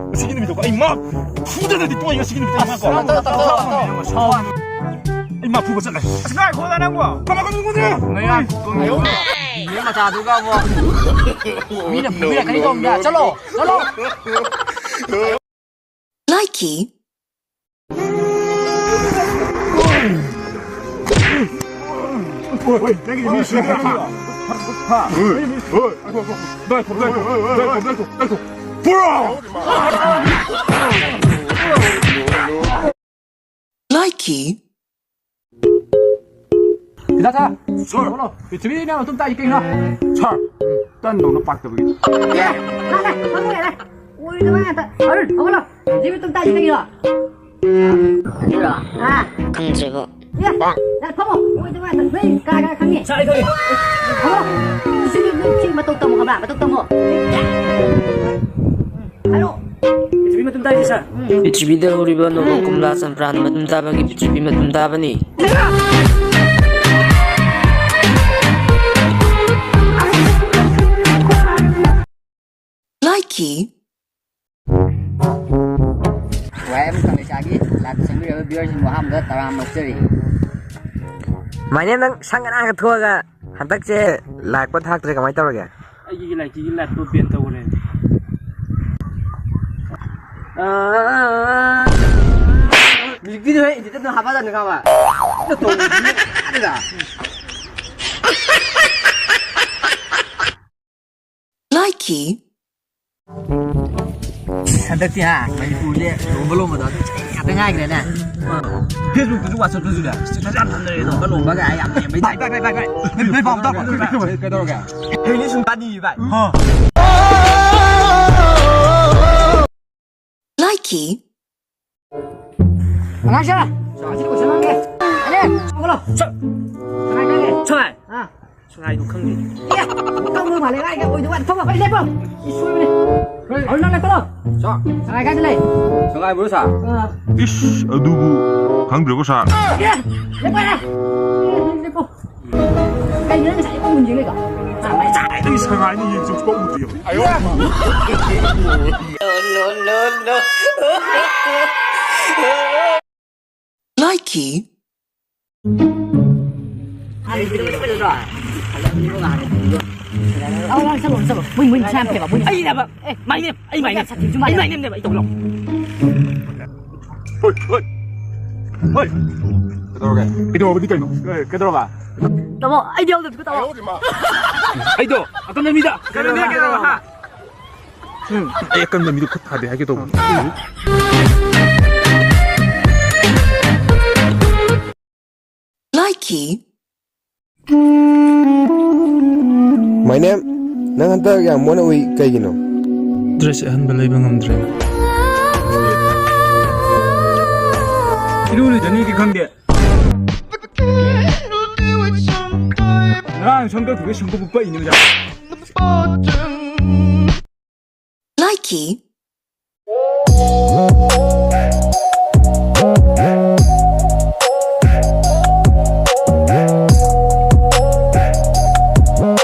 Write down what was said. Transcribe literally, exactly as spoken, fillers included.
ꯉꯁꯤꯒꯤ ꯅꯨꯃꯤꯠꯇꯣ ꯑꯩ ꯃꯥ ꯐꯨꯗꯅꯗꯤ ꯇꯣꯛꯑꯣꯏ꯫ ꯉꯁꯤꯒꯤ ꯅꯨꯃꯤꯠꯇꯣ ꯑꯩ ꯃꯥ ꯀꯣ ꯑꯩ ꯃꯥ ꯐꯨꯕ ꯆꯠꯂꯦ꯫ ꯑꯁ, ꯉꯥꯏꯈꯣ, ꯅꯪꯕꯣ꯫ ꯀꯅꯥ ꯀꯅꯥ ꯉꯝꯗ꯭ꯔꯦ? ꯅꯌꯥ ꯀꯨꯝꯃꯤꯌꯣ꯫ ꯃꯤꯅ ꯃꯆꯥꯗꯨꯒ ꯑꯃꯨꯛ꯫ ꯃꯤꯅ ꯐꯨꯕꯤꯔꯛꯀꯅꯤ ꯇꯧꯕꯅꯦ꯫ ꯆꯠꯂꯣ, ꯆꯠꯂꯣ꯫ ꯂꯥꯏꯀꯤ꯫ ꯂꯥꯏꯀꯤ꯫ ꯍꯤꯗꯥꯛ ꯁꯥ꯫ ꯁꯥꯔ꯫ ꯍꯧꯒꯠꯂꯣ꯫ ꯄ꯭ꯔꯤꯊꯤꯕꯤꯅ ꯃꯇꯨꯝ ꯇꯥꯛꯏ ꯀꯩꯅꯣ? ꯁꯥꯔ, ꯇꯟꯗꯧꯅ ꯄꯥꯛꯇꯕꯒꯤ꯫ ꯑꯦ, ꯂꯥꯛꯂꯦ, ꯐꯝꯃꯨ ꯌꯥꯔꯦ꯫ ꯑꯣꯏꯗꯕ ꯉꯥꯛꯇ꯫ ꯑꯔꯨꯟ, ꯍꯧꯒꯠꯂꯣ꯫ ꯄ꯭ꯔꯤꯊꯤꯕꯤ ꯃꯇꯨꯝ ꯇꯥꯛꯏ ꯀꯩꯅꯣ? ꯑꯥ꯫ ꯈꯪꯗ꯭ꯔꯦꯕꯣ꯫ ꯑꯦ, ꯂꯥꯛ ꯐꯝꯃꯣ꯫ ꯑꯣꯏꯗꯕ ꯉꯥꯛꯇ꯫ ꯅꯣꯏ ꯀꯅꯥ ꯀꯅꯥ ꯈꯪꯉꯤ? ꯁꯥꯔ, ꯑꯩ ꯈꯪꯉꯤ꯫ ꯐꯝꯃꯣ꯫ ꯁꯤ, ꯁꯤ, ꯁꯤ ꯃꯇꯧ ꯇꯝꯃꯣ, ꯈꯪꯕ꯭ꯔꯥ? ꯃꯇꯧ ꯇꯝꯃꯣ꯫ ꯍꯥꯏꯔꯛꯑꯣ꯫ ꯄ꯭ꯔꯤꯊꯤꯕꯤ ꯃꯇꯨꯝ ꯇꯥꯏꯁꯦ, ꯁꯥꯔ꯫ ꯄ꯭ꯔꯤꯊꯤꯕꯤꯗ ꯍꯧꯔꯤꯕ ꯅꯣꯡꯃ, ꯀꯣꯝꯂꯥ, ꯆꯝꯄ꯭ꯔꯥꯅ ꯃꯇꯨꯝ ꯇꯥꯕꯒꯤ ꯄ꯭ꯔꯤꯊꯤꯕꯤ ꯃꯇꯨꯝ ꯇꯥꯕꯅꯤ꯫ ꯂꯥꯏꯀꯤ꯫ ꯋꯥꯍꯩ ꯑꯃꯇꯪ ꯂꯩꯁꯥꯒꯤ ꯂꯥꯏꯞ ꯁꯦꯝꯕꯤꯔꯕ ꯚꯤꯌꯨꯋꯔꯁꯤꯡꯕꯨ ꯑꯍꯥꯟꯕꯗ ꯇꯔꯥꯝꯅ ꯑꯣꯛꯆꯔꯤ꯫ My name, ꯅꯪ ꯁꯪ ꯉꯔꯥꯡꯒ ꯊꯣꯛꯑꯒ ꯍꯟꯗꯛꯁꯦ ꯂꯥꯏꯛꯄ ꯊꯥꯛꯇ꯭ꯔꯦ, ꯀꯃꯥꯏꯅ ꯇꯧꯔꯒꯦ? ꯑꯩꯒꯤ ꯂꯥꯏꯀꯤꯒꯤ ꯂꯥꯏꯞꯇꯣ ꯕꯦꯟ ꯇꯧꯈ꯭ꯔꯦ꯫ ꯃ꯭ꯌꯨꯖꯤꯛꯀꯤꯗꯣ ꯍꯦꯛ ꯏꯗꯤꯠ ꯑꯗꯨꯝ ꯍꯥꯞꯄꯛꯑꯗꯕꯅꯤ ꯈꯪꯉꯕ? ꯅꯇꯧꯗꯨꯗꯤ ꯑꯗꯨꯗ꯫ ꯂꯥꯏꯀꯤ꯫ ꯍꯟꯗꯛꯇꯤ ꯍꯥ, ꯃꯅꯤꯄꯨꯔꯁꯦ ꯂꯨꯍꯣꯡꯕ ꯂꯣꯝꯕꯗꯣ ꯑꯗꯨ ꯆꯍꯤ ꯉꯥꯛꯇ ꯉꯥꯏꯈ꯭ꯔꯦꯅꯦ꯫ Facebook ꯇꯁꯨ, WhatsApp ꯇꯁꯨ ꯅꯦ, status ꯌꯥꯝ ꯊꯝꯅꯔꯦ ꯑꯗꯣ꯫ ꯂꯨꯍꯣꯡꯕ ꯂꯣꯝꯕꯒ ꯑꯩ ꯌꯥꯝ ꯌꯦꯡꯕꯩ ꯇꯥꯏꯞ꯫ ꯚꯥꯏ, ꯚꯥꯏ, ꯚꯥꯏ, ꯚꯥꯏ, ꯚꯥꯏ꯫ ꯅꯣꯏ ꯄꯥꯎ ꯑꯝꯇ ꯄꯥꯎ꯫ ꯀꯩꯗꯧꯔꯒꯦ? ꯍꯌꯦꯡꯗꯤ ꯁꯨꯝ ꯇꯥꯅꯤꯡꯉꯤ, ꯚꯥꯏ꯫ ꯍꯥ꯫ ꯂꯥꯏꯀꯤ꯫ ꯑꯉꯥꯡꯁꯦ, ꯉꯁꯤꯗꯤ question ꯍꯪꯒꯦ꯫ ꯑꯂꯦ, ꯍꯧꯒꯠꯂꯣ꯫ ꯁꯛ꯫ ꯁꯉꯥꯏ ꯈꯪꯉꯦ? ꯁꯉꯥꯏ꯫ ꯑꯥ꯫ ꯁꯉꯥꯏꯗꯣ ꯈꯪꯗꯦ꯫ ꯑꯦ, ꯈꯪꯕ ꯃꯥꯜꯂꯦ, ꯀꯥꯏꯗ ꯑꯣꯏꯗꯧꯕ? ꯊꯣꯛꯂꯛꯑꯣ, ꯑꯩ ꯂꯦꯞꯄꯣ꯫ ꯏꯁ, ꯁꯣꯏꯕꯅꯦ꯫ ꯍꯣꯏ꯫ ꯑꯔꯨꯟ, ꯅꯪ ꯂꯦꯞꯄꯣ꯫ ꯁꯥ꯫ ꯁꯉꯥꯏ ꯀꯥꯏꯗ ꯂꯩ? ꯁꯉꯥꯏꯕ꯭ꯔꯣ, ꯁꯥ? ꯑꯥ꯫ ꯏꯁ, ꯑꯗꯨꯕꯨ꯫ ꯈꯪꯗ꯭ꯔꯤꯕꯣ, ꯁꯥꯔ? ꯑꯦ, ꯂꯦꯞꯄꯣ, ꯂꯦꯞꯄꯣ꯫ ꯀꯩꯅꯣ ꯅꯪ ꯉꯁꯥꯏ ꯄꯨꯡ ꯌꯦꯡ ꯂꯩꯗꯣ? ꯆꯥꯏꯗꯒꯤ ꯁꯉꯥꯏꯅ ꯌꯦꯡꯁꯤ ꯍꯧꯖꯤꯛꯐꯥꯎ ꯎꯗ꯭ꯔꯤ꯫ ꯑꯌꯣ! Likey. ꯑꯧ, ꯑꯧ, ꯆꯠꯂꯣ, ꯆꯠꯂꯣ꯫ ꯃꯣꯏ, ꯃꯣꯏ ꯃꯁꯥ ꯌꯥꯝ ꯐꯩꯕ, ꯃꯣꯏ꯫ ꯑꯩꯅꯦꯕ꯫ ꯑꯦ, my name, ꯑꯩ my name꯫ ꯁꯥꯊꯤꯕꯁꯨ ꯑꯩ ꯃꯥꯜꯂꯦ꯫ My name ꯅꯦꯕ ꯑꯩ ꯇꯧꯔꯣ꯫ ꯍꯣꯏ, ꯍꯣꯏ꯫ ꯍꯣꯏ꯫ ꯀꯩꯗꯧꯔꯒꯦ? ꯀꯩꯗꯧꯔꯕꯗꯤ ꯀꯩꯅꯣ? ꯑꯦ, ꯀꯩꯗꯧꯔꯕ? ꯇꯥꯃꯣ, ꯑꯩꯗꯤ ꯌꯥꯎꯗꯕꯁꯨ ꯇꯥꯃꯣ꯫ ꯑꯩꯗꯣ ꯑꯀꯟꯕ ꯃꯤꯗ꯫ ꯀꯩꯗꯧꯔꯕ? ꯀꯩꯗꯧꯔꯕ? ꯎꯝ, ꯑꯩ ꯑꯀꯟꯕ ꯃꯤꯗꯣ ꯈꯨꯠ ꯊꯥꯗꯦ ꯍꯥꯏꯒꯦ ꯇꯧꯕꯅꯤ꯫ Likey. My name, ꯅꯪ ꯍꯟꯗꯛ ꯌꯥꯝ ꯃꯣꯠꯅ ꯎꯏ, ꯀꯩꯒꯤꯅꯣ? Dress ꯑꯍꯟꯕ ꯂꯩꯕ ꯉꯝꯗ꯭ꯔꯦ꯫ ꯏꯔꯨ ꯂꯨꯖꯅꯤꯗꯤ ꯈꯪꯗꯦ꯫ ꯉꯔꯥꯡ ꯁꯝ ꯀꯛꯈꯤꯕꯩ ꯁꯝꯕꯨ ꯄꯛꯏꯅꯦ ꯑꯣꯖꯥ꯫ Likey.